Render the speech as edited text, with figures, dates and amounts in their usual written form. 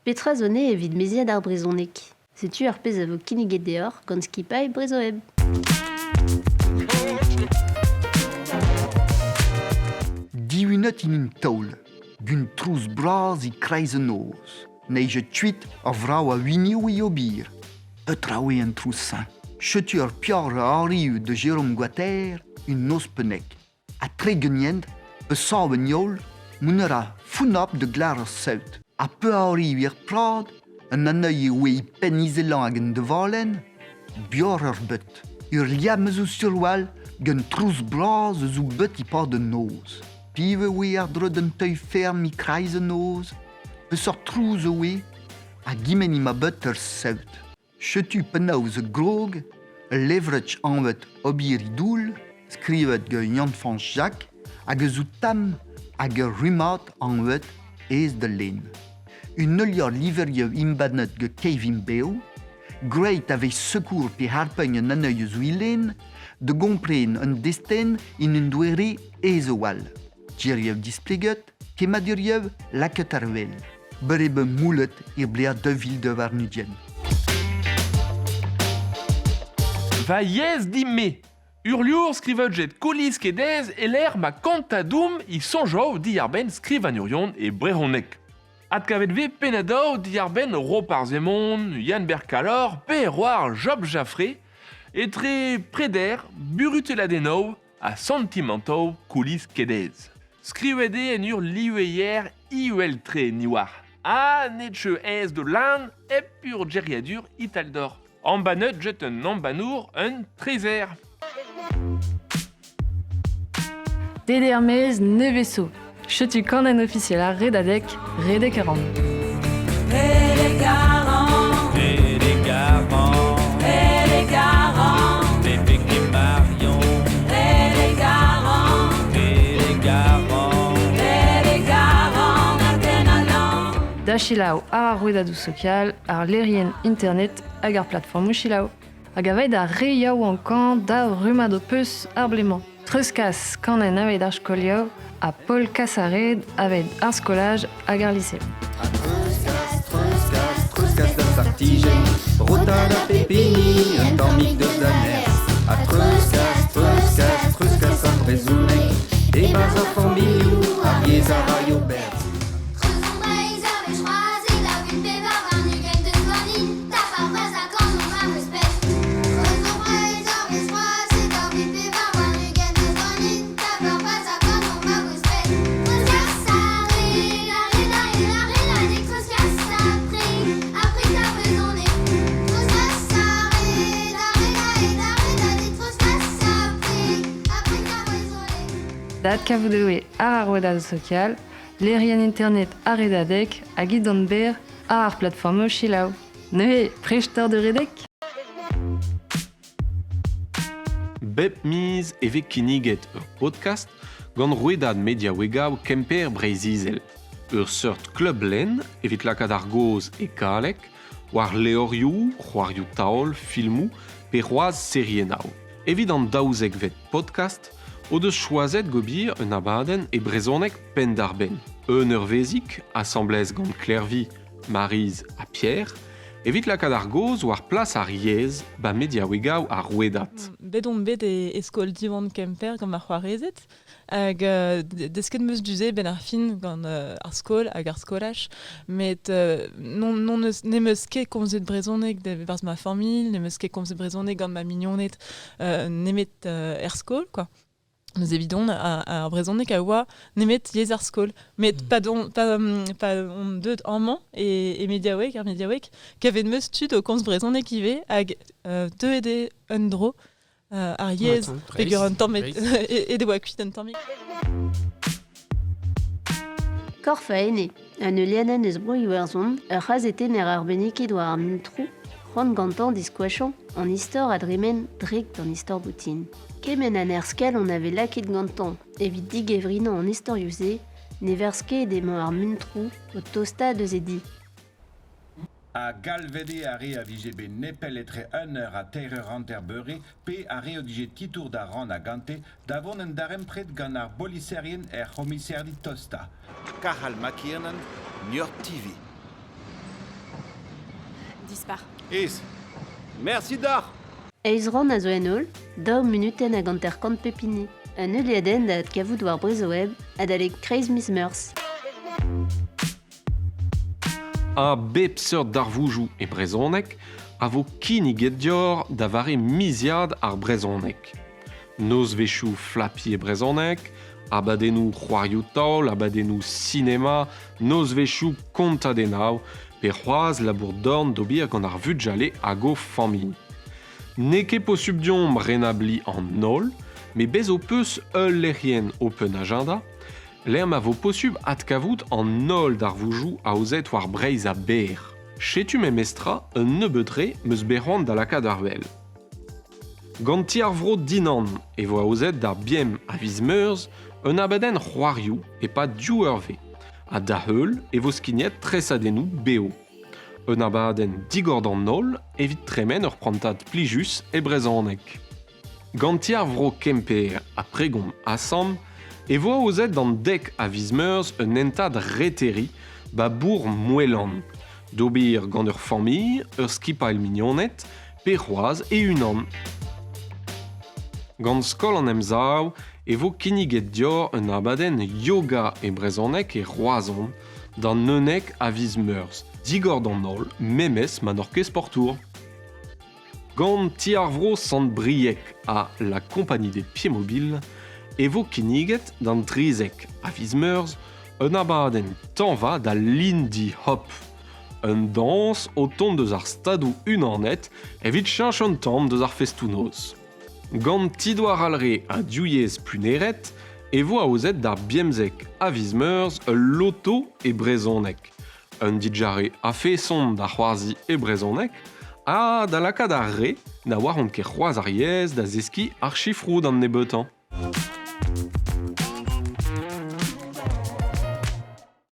Petra zo ne evit meziad ar brezhoneg? Setu ar pezh a vo kinniget deoc'h gant skipailh Brezhoweb. Dihunet int un taol, d'un trouz bras e-kreiz an noz. Neizhet kuit ar vrav a winioù e ober. Petra eo an trouz-se? Setu ur peoc'h a arriv da Jérôme Guater, un noz pennek. Ha tregenient, eus sav an heol, mont a ra founnapl da glar ar saout. Ha peurarriv er prad, an anezhi e oe e penn izelañ hag an devalenn, bioc'h ur beut. Ur liamm eus o surwal gant trouz bras eus o beut e-pad an noz. Piv e oe àr-dro d'an teul-ferm e-kreiz an noz? Peseurt trouz e oe? Ha gement emañ bet ur saout. Setu penaos grog ul levrig anvet Ober e doull, skrivet gant Yann-Fañch Jacq, hag eus o tamm hag ur rummad anvet Aes da lenn. Un heuliad liverioù embannet gant Kevin Bev, great a vez sekour pe harpañ an anv eus o lenn, da gompren un destenn en un doare aes a-walc'h. Gerioù displeget, kemmadurioù lakaet ar wel. Bet eo bet moullet er bloaz 2022. Va yezh din-me Urliour skrivet Kolis Kedez e-lec'h ma kontadoum e soñjoù diàr-benn skrivagnerion e brezhoneg. Adkavet vez pennadoù diàr-benn Roparz Hemon, Yann-Ber Kalor pe c'hoar Job Jaffré etre preder, burutelladennoù ha santimantoù Kolis Kedez. Skrivet eo en ur lioueier iwel-tre niwar ha ne teu aes da lenn hep ur geriadur italdor. Embannet jet un embanour un trezer. Dede er-maez nevez zo. Setu kanenn ofisiel ar Redadeg, Redek a ran. Redek a ran. Redek a ran. Redek a ran. Betek e Marion. Redek a ran. Redek a ran. Redek a ran a-tenn-a-lamm. Da selaou ar ar rouedadoù sokial, ar lec'hienn internet hag ar platformoù selaou. Hag aveit ar re yaouankañ da rummad ho peus ar blez-mañ. Treuzkas kanenn aveit ar skolioù ha Paul Kassared aveit ar skolaj hag ar lise. Ha treuzkas, treuzkas, treuzkas da startijenn, rota da pep hini un tammig deus da nerzh. Ha treuzkas, treuzkas, treuzkas ar brezhoneg, e-barzh ar familhoù, ar yezh a raio berzh. Treuzomp Breizh ur wech c'hoazh e 2024 deus ganin Tap ar vazh ha kanomp ar respet. Treuzomp Breizh ur wech c'hoazh e 2024 deus ganin Tap ar vazh ha kanomp ar respet. Treuzkas ar re, la re la re la re la re Treuzkas ar pre, ar pre ar brezhoneg. Treuzkas ar re, la re la re la re la re Treuzkas ar pre, ar pre ar brezhoneg. Da adkavout eo ar ar rouedad sokial, lec'hienn internet ar Redadeg hag he dont berr àr ar platformoù selaou. Neuze, prest oc'h da redek? Bep miz e vez kinniget ur podkast gant rouedad mediaouegaou Kemper Breizh-Izel. Ur seurt klub lenn evit lakaat ar gaoz e galleg war levrioù, c'hoarioù-taol, filmoù pe c'hoazh seriennoù. Evit an daouzekvet podkast o deus choazet gobir un abadenn e brezhoneg penn-dar-benn. Un eurvezhig, asambles gant Klervi, Maryse ha Pierre, evit lakaat ar gaoz war plas ar yezh ba mediaouegaou ar rouedad. Bet on bet e, e skol Diwan Kemper gant ma c'hoarezed hag euh, desket 'm eus du-se benn ar fin gant euh, ar skol hag ar skolaj met euh, non, non eus, n'em eus ket komzet brezhoneg barzh ma familh, n'em eus ket komzet brezhoneg gant ma mignoned nemet er skol quoi. Neuze evidon ar brezhoneg a oa nemet yezh ar skol. Met pa don pa, pa on deuet amañ e, e mediaoueg, ar mediaoueg, kavet 'm eus tud o komz brezhoneg ivez hag deuet eo un dro ar yezh peger un tamm e devoa kuit un tammig. Korf a ene, un heuliadenn eus Bro-Iwerzhon, ur c'hazetenner arbenniket war ar muntroù, c'hoant gantañ diskoachañ an istor a dremen drek d'an istor boutin. Kement a nerzh-kalon a vez lakaet gantañ evit digevrinañ an istorioù-se ne verz ket emañ ar muntroù o tostaat eus e di. Ha galvet eo ar re a vije bet nepell etre un eur ha teir eur hanter beure pe ar re o dije titour da rannañ gante da vont en darempred gant ar boliserien er c'homiserdi tostañ. Cathal McKiernan, Niort TV. dispar. Ez. Mersi deoc'h! Eizh rann a zo en holl, daou munutenn hag 50 pep hini. Un heuliadenn da adkavout war Brezhoweb adalek kreiz miz Meurzh. A bep seurt darvoudoù e brezhoneg a vo kinniget deoc'h da vare miziad ar brezhoneg. Nozvezhioù flapiñ e brezhoneg, abadennoù c'hoarioù-taol, abadennoù sinema, nozvezhioù kontadennoù pe c'hoazh labour-dorn d'ober gant ar vugale hag o familh. N'eo ket posupl deomp renabliñ an holl, met bez' ho peus ul lec'hienn Open Agenda lec'h ma vo posupl adkavout an holl darvoudoù aozet war Breizh a-berr. Setu memestra un nebeud re 'm eus bet c'hoant da lakaat war-wel. Gant Ti ar Vro Dinan e vo aozet d'ar Biem a viz Meurzh un abadenn c'hoarioù e-pad div eurvezh ha da-heul e vo skignet tresadennoù bev. Un abadenn digor d'an holl evit tremen ur prantad plijus e brezhoneg. Gant Ti ar Vro Kemper ha Pregomp asambl e vo aozet d'an dek a viz Meurzh un hentad reteriñ 'ba bourg Moelan, d'ober gant ur familh, ur skipailh mignoned pe c'hoazh e-unan. Gant Skol an Emsav e vo kinniget deoc'h un abadenn yoga e brezhoneg e Roazhon d'an 11 a viz Meurzh, digor d'an holl, memes ma n'oc'h ket sportour. Gant Ti ar Vro Sant-Brieg ha La Compagnie des Pieds Mobiles e vo kinniget d'an 13 a viz Meurzh un abadenn tañva da Lindy Hop. Un dañs o tont deus ar Stadoù-Unanet evit cheñch an tamm deus ar festoù-noz. Gant Ti-Douar Alre ha Div Yezh Pluneret e vo aozet d'ar bemzek a viz Meurzh ul loto e brezhoneg. Un didjare a-feson da c'hoarzhiñ e brezhoneg ha da lakaat ar re na oaront ket c'hoazh ar yezh da zeskiñ ar sifroù d'an nebeutañ.